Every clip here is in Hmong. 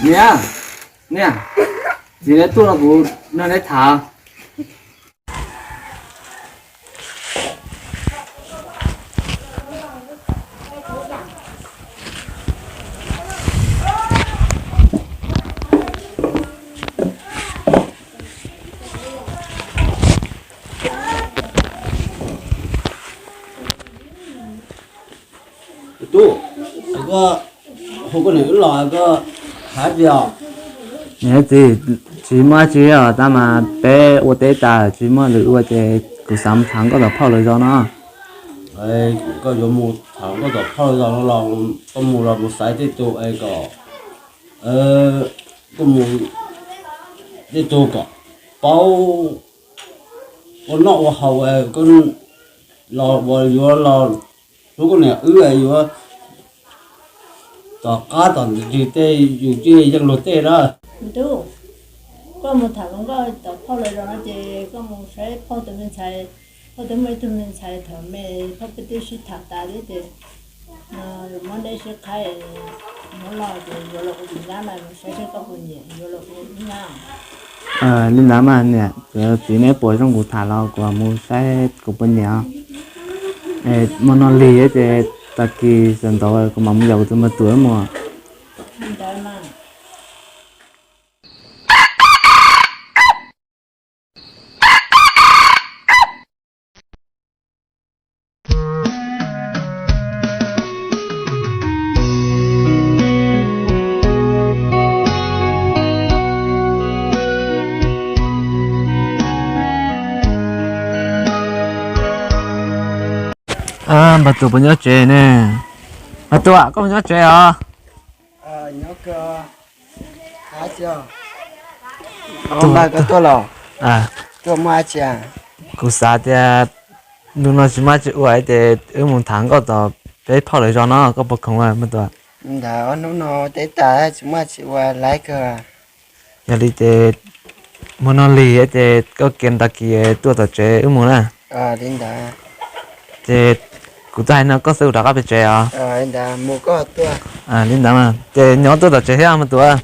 Niam, niam, txiv neb tuaj no kuv nrog neb tham. Tub, koj hu koj niam wb los koj tham tias. Niam txiv, tsis muaj dab tsi os, tab mas peb ua teb tas tsis muaj lwm ua ces kuv xav mus tham koj tom phauj lawv zos no. Koj yuav mus tham koj tom phauj lawv zos no los koj mus los mus xaiv tej tug es kom, koj mus tej tug kom paub ua noj ua haus, koj los uas yuav los hlub koj niam wb yuav tom qab tom ntsis tej yus thiaj yeej luag tej na. Tub, koj mus tham hluas nkauj tom phauj lawv zos no ces koj mus saib phauj tus me ntxhais, phauj twb muaj ib tug me ntxhais thaum me, phauj peb twb sib tham tas thiab ces muab neb sib qhaib, muab los ces yuav los kuv tus nyab mas mus saib seb koj puas nyiam, yuav los kuv tus nyab. Li ntawd mas niam txiv neb puas zoo kuv tham los kuv mus saib kuv puas nyiam. Muaj noj lig ces tag kis sawv ntxov kuv mam mus yaum kuv tus me tub mus. Npawg Tuam puas nyob tsev ne? Npawg Tuam, koj puas nyob tsev os? Tuaj los, tuaj muaj dab tsi? Kuv xav tias ntu no tsis muaj dab tsi ua ces wb mus tham nkauj tom peb phauj lawv zos no, koj puas khoom npawg Tuam? Ntawd hnub no teb tas tsis muaj dab tsi ua laiv kawg. Yog li ces muaj noj lig ces koj kiag tag kis tuaj tom tsev wb mus na. Ces kuv twb hais no koj xwb kuv rov qab pem tsev os. Li ntawd ces nyob tuaj tom tsev thiab npawg Tuam.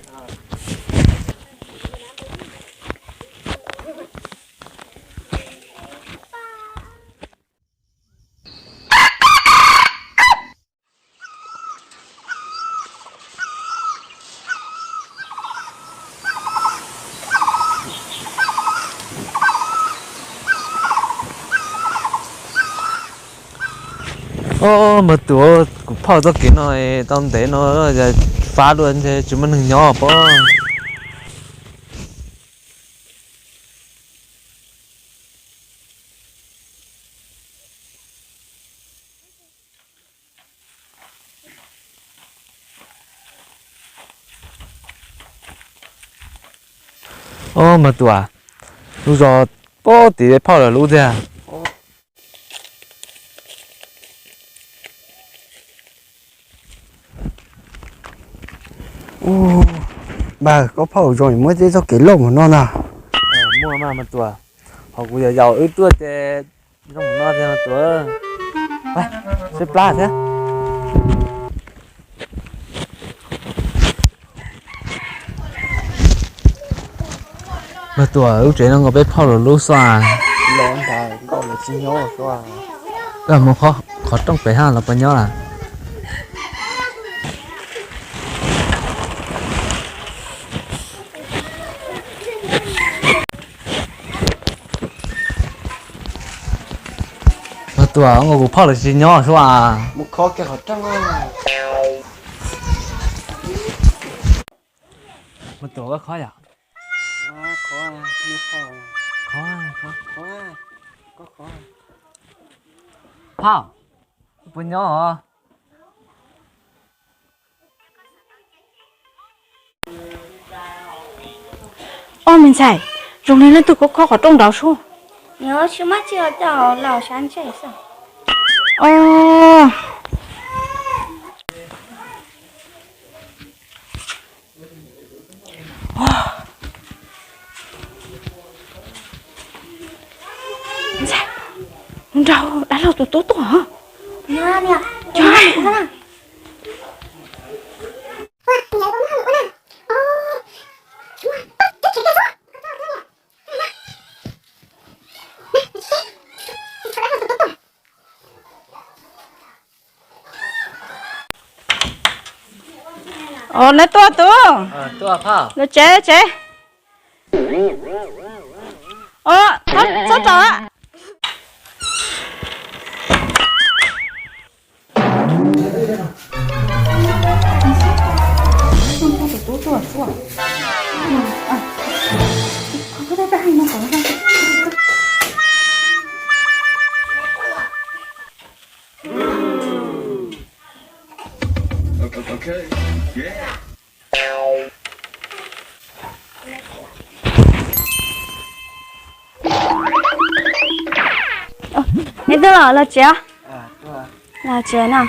Ob, npawg Tuam, kuv phauj txoj kev no tau ntev no fab dua ntshe tsis muaj neeg nyob pob. Ob, npawg Tuam, lub zos pob tim peb phauj lawv lub tiag. Npawg, koj phauj zoo muab tej txoj kev loj mus no na. Muaj mas npawg Tuam, ho kuv yog yaus wb tuaj ces zoo mus no thiab npawg Tuam. Sib plab thiab. Npawg Tuam, lub tsev no nkaus peb phauj lawv lub xwb. Los ntawd nkauj lawv tsis nyob xwb. Koj mus qhov rooj pem hab los puas nyob lawm. Npawg Tuam, nkaus kuv phauj lawv tsis nyob xwb. Mus khob kiag qhov rooj. Npawg Tuam, koj khob yom? Phauj, puas nyob os? Ob, me ntxhais, zoo li leej twg khob khob qhov rooj nraud sub. Nyob tsis muaj tsi os, coj laus sab ntsej xwb. Nraug dab laug tus tub tuaj. Cov Os, neb tuaj tub. Los tsev, tsev. Os, txhob tso. Neb twb los, los tsev. Los tsev no.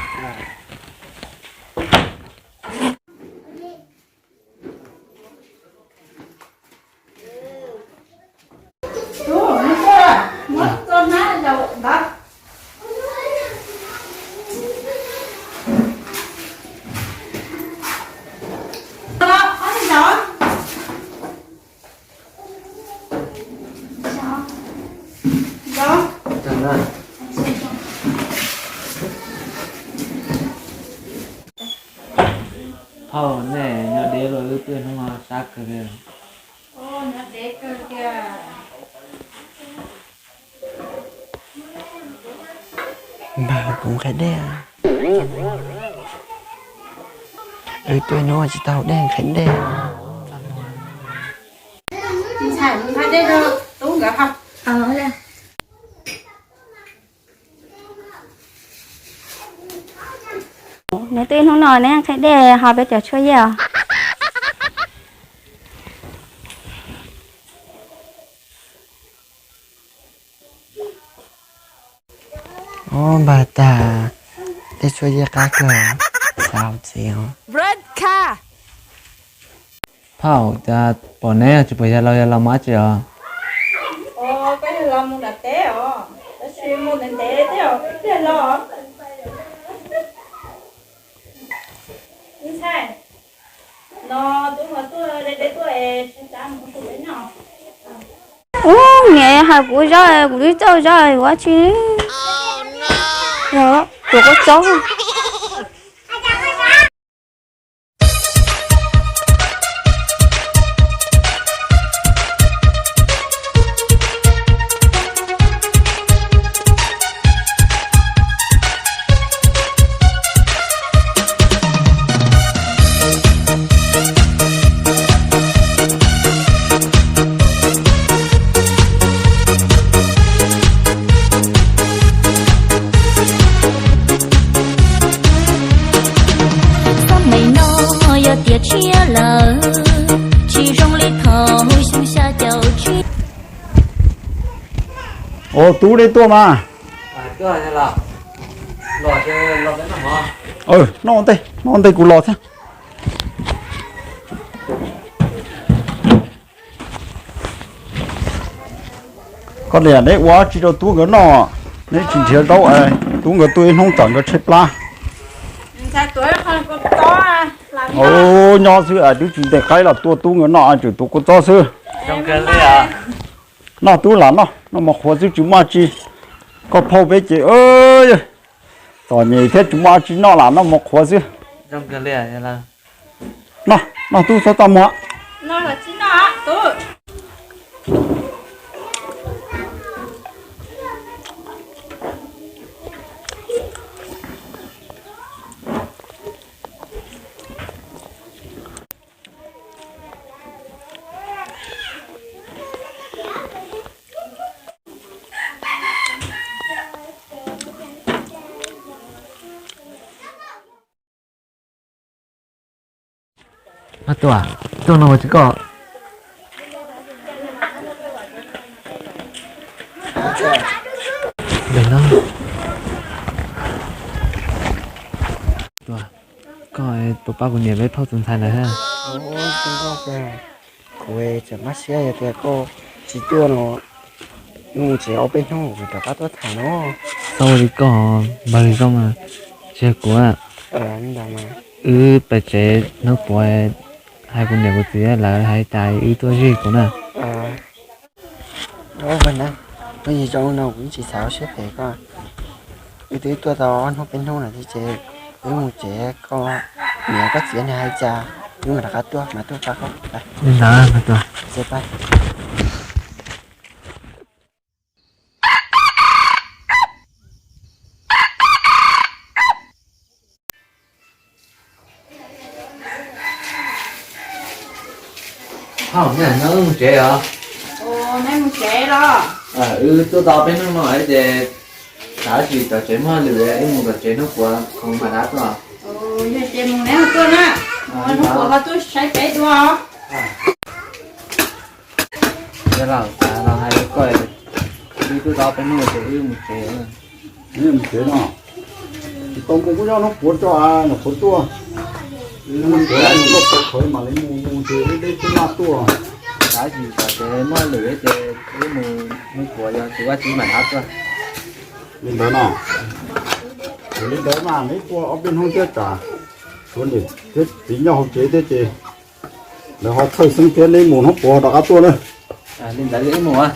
Phauj, nej nyob deb los wb tuaj hnub no sab kawg li. Npawg, kuv nqhis dej. Wb tuaj hnub tsis tau dej, nqhis dej. Neb twb hnub no neb nqhis dej ho peb cov tshuaj yej os. Ob, npawg, tag tej tshuaj yej qab kawg, xav hauv tsev os. Phauj, cas pom neb tsis pom yawg laus, yawg laus mus dab tsi os? Koj yawg laus mus nram teb os, tab sis mus ntev ntev thiab os, ib pliag los. Ntxhais, no tub nkawd tuaj deb deb tuaj es tshaib plab mus ua su peb noj. Ub, niam hais kuv zaub, kuv twb txawj zaub ua tsi. Tuav kua txob. Xab maim no yog tias tshiab lawm, tsis zoo li thaum xyoo xya caum tsib. Ua, tub, dej tuaj mas. Noj ntej, noj ntej kuv los thiab. Koj niam, neb ua tsi rau tub nkawd noj, neb tsis nrhiav zaub, tub nkawd tuaj ib hnub tsam nkawd tshaib plab. Nyob xwb es twb tsis ntes qaib los tuaj tub nkawd noj, tseem tuav kua txob xwb. Noj tub, lam noj, noj mov qhuav xwb tsis muaj tsi. Koj phauj peb ces txom nyem thiab tsis muaj tsi noj, lam noj mov qhuav xwb. Noj, noj tub, txhob txaj muag. Tuaj, tuaj no ua tsi koj? Tuaj, koj puas pab kuv niam peb phauj tus ntxhais lawm thiab? Kuv tseem mab siab yog tias koj tsis tuaj no, wb mus tsev ob peb hnub kuv rov qab tuaj tham no. Txhob ua li koj, npawg li koj mas, tsis yog kuv. Wb pais tsev hnub puav, hais kuv niam kuv txiv lawv hais cas wb tuaj zij kuv na. Ua na, kuv yeej zoo no kuv yeej tsis xav ua siab phem koj. Wb twb tuaj tau ob hnub peb hnub lawm thiab ces wb mus tsev koj. Niam koj txiv nws hais cas, wb mam rov qab tuaj, mam tuaj pab koj. Li ntawd mas tuaj. Hauj, neb mus tsev os? Neb mus tsev los? Wb tuaj tau peb hnub no ces xav tsis tom tsev muaj lwm, wb mus tom tsev hnub puav khoom mam rov tuaj. Yog ces mus neb tuaj na, hnub puav ho tuaj saib peb dua. Los xav los hais rau koj, wb tuaj tau peb hnub ces wb mus tsev. Mus tsev no, tsis tau mus kuj yog hnub puav tso, hnub puav tuaj, hnub puav tuaj khawv mam li mus, mus ces wb deb twb maj tuaj. Xav tsis tom tsev muaj lwm ces wb mus hnub puav yog tsis ua tsis mam rov tuaj. Li ntawd no, li ntawd mas neb tuaj ob peb hnub thiab tsam tshuav niam thiab txiv nyob hauv tsev thiab ces lawv ho txhawj xeeb thiab, neb mus hnub puav rov qab tuaj na. Li ntawd mus,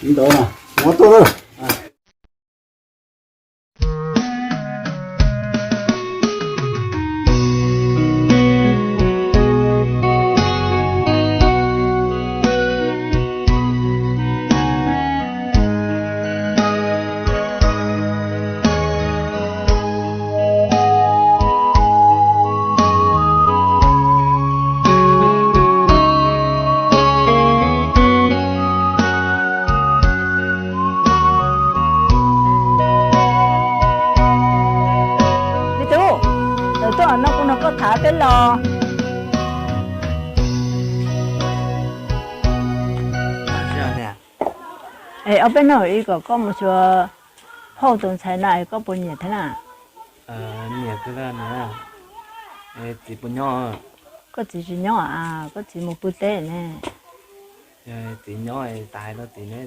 li ntawd mus tuaj na. Me tub, tawm tuaj no kuv nrog koj tham peb los. Es ob peb hnub ib kom koj mus xyuas phauj tus ntxhais na es koj puas nyiam thiab na? Nyiam kawg, txiv puas nyob? Koj txiv tsis nyob, koj txiv mus pw teb ne. Txiv nyob tas hais rau txiv ne,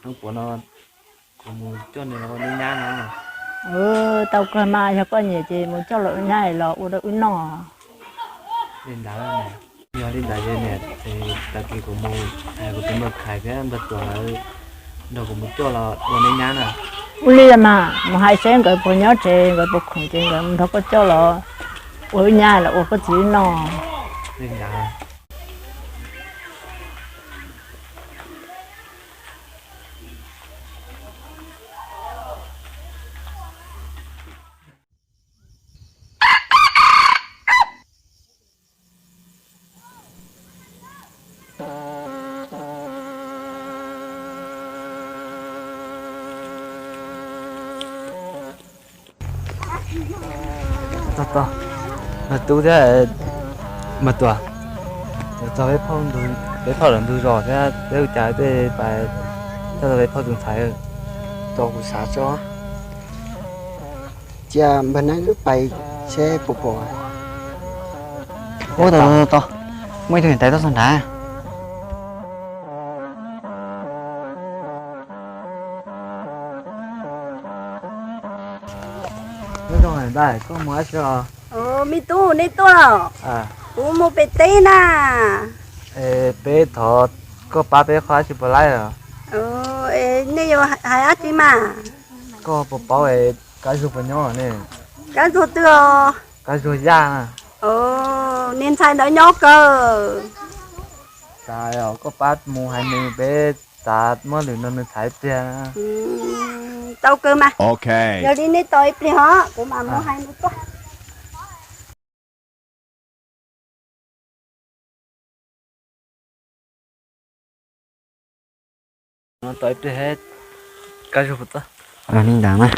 hnub puav no kuv mus coj nws los ua neb nyab no. Tau kawg mas, yog koj nyiam ces mus coj los ua nyab los ua rau wb noj. Li ntawd, yog li ntawd ces niam, tag kis kuv mus hais kuv tus npawg Khais thiab npawg Tuam lawv nrog kuv mus coj los ua neb nyab na. Ua li mas mus hais seb nkawd puas nyob tsev, nkawd puas khoom ces nkawd mus nrog koj coj los ua wb nyab los ua koj txiv wb noj. Li ntawd. Tog tog, npawg Tub thiab npawg Tuam, txog peb phauj lawv ntug zos thiab peb ua cas tej pais txog peb phauj tus ntxhais, tau kuv xav tso. Cia npawg Neeb wb pais seb puas pom. Ub, tau tau tau, muaj ib tug niam tais tuaj txog nrad. Nyob zoo niam tais, koj mus dab tsi os? Me tub, nej tuaj los? Kuv mus pem teb na. Es peb thov koj pab peb qhov dab tsi puas laib os? Nej yuav hais dab tsi mas? Koj puas paub Kab Zuag puas nyob ne? Kab Zuag twg os? Kab Zuag Yaj. Niag ntxhais ntawd nyob kawg. Xav koj pab mus hais nws, peb xav muab lwm nrog nws tham ib pliag. Tau kawg mas. Yog li nej tos ib pliag os, kuv mam mus hais nws tuaj. Tos ib pliag, Kab Zuag puas tuaj. Li ntawd na.